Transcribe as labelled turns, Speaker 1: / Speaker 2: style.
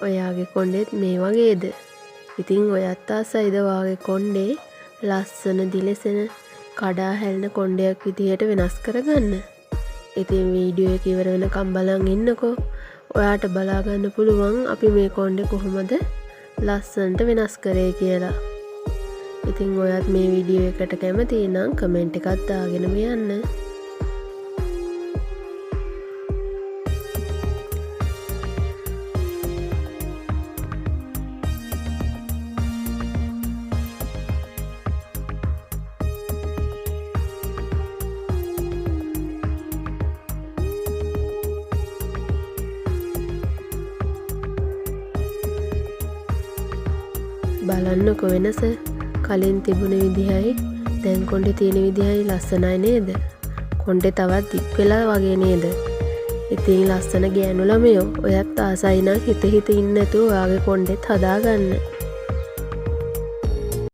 Speaker 1: ඔයාගේ කොණ්ඩෙත් මේ වගේද? ඉතින් ඔයත් ආසයිද ඔයාගේ කොණ්ඩේ ලස්සන දිලෙසෙන කඩා හැලෙන කොණ්ඩයක් විදිහට වෙනස් කරගන්න? ඉතින් වීඩියෝ එක ඉවර වෙනකම් බලන් ඉන්නකෝ. ඔයාට බලා ගන්න පුළුවන් අපි මේ කොණ්ඩේ කොහොමද ලස්සනට වෙනස් කරේ කියලා. ඉතින් ඔයත් මේ වීඩියෝ එකට කැමති නම් කමෙන්ට් එකක් දාගෙනම යන්න. බලන්නකො වෙනස. කලින් තිබුණ විදිහයි දැන් කොණ්ඩේ තියෙන විදිහයි ලස්සනයි නේද? කොණ්ඩේ තවත් දික් වෙලා වගේ නේද? ඉතින් ලස්සන ගෑනු ළමයෝ ඔයත් ආසයි නම් හිත හිත ඉන්න නැතුව ඔයාගේ කොණ්ඩෙත් හදාගන්න.